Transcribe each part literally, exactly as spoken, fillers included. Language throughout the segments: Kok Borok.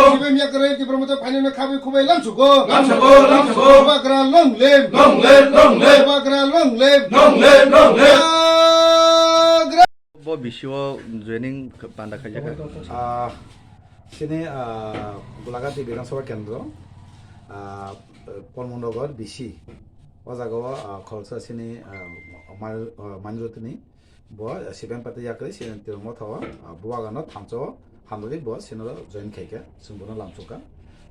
Sibem yakarwi Tipra Motha phainino khabai khubai lamsugo. Lamsugo, lamsugo. Bagra long live. Long live, long live. Bagra long live. Long live, long live. Bagra. Bo bisio joining panda khaijak. Ah, sini, ah, Golaghati Bidhan Sabha Kendro, ah, Polmon Nagar B C. O jaga o, ah, kholsa sini, ah, Mai-, ah, Manjotini. Bo, ah, Sibem Pati yakarwi sini Tipra Motha o, ah, bubagan no thansa o hamrwgwi bo sini ro join khaikha, chwng bono lamsukha.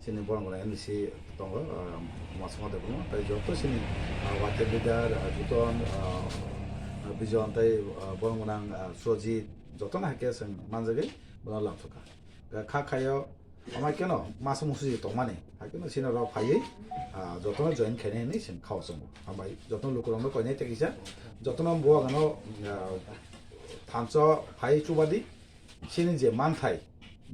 Sini borok rok N D C tongo, ah, Masuma Debbarma, tei joto sini, ah, Wathiar leader, ah, Juton, ah, ah, Bijon tei, ah, borok rok, ah, Sojit, jotono hai khe chwng manjagwi bono lamsukha. Kha khaio, amai keno masa musuji tongmani, hai keno sini rok phaiwi, ah, jotono join khainai hinwi chwng khao chwngo. Hambai, jotono lukurokno koinai tei kisa, jotono bubagan no, ah, thansa o phai chubadi, sini je manthai,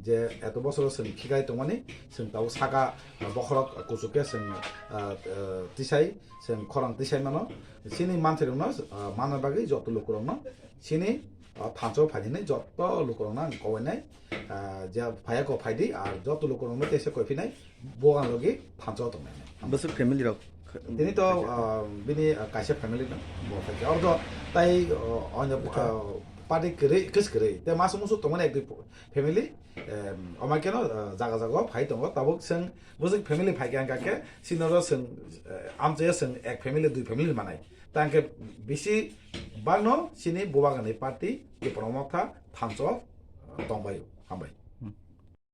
je eto bosoro chwng khiklai tongmani, chwng tabuk saka, ah, bokhorok kuchuk khe chwng, ah, ah, tisai, chwng khorang tisai mano, sini manthairokno, ah, manna bagwi joto lukurokno sini, ah, thansa o phainani joto lukurokno ang kobainai, ah, je phaiya kok phaidi, ar joto lukurokno teisa koiphinai, bubagan logi thansa o tongnai. Bwswk family rok? Tini to, ah, bini, ah, kaisa family no bo phaikha. Oro to tai, ah, onyo, ah, party kwrwi, kwis kwrwi. Te masa musu tongmani ekdui family, em, amai keno, ah, jaga jaga o phai tongo. Tabuk chwng bwswk family phaikha hwnkha khe, sini oro chwng, eh, amchaya chwng ek family, dui family manai. Ta hwnkhe bisi bagno sini bubagan ni party Tipra Motha thansa o, ah, tongbaio. Hambai.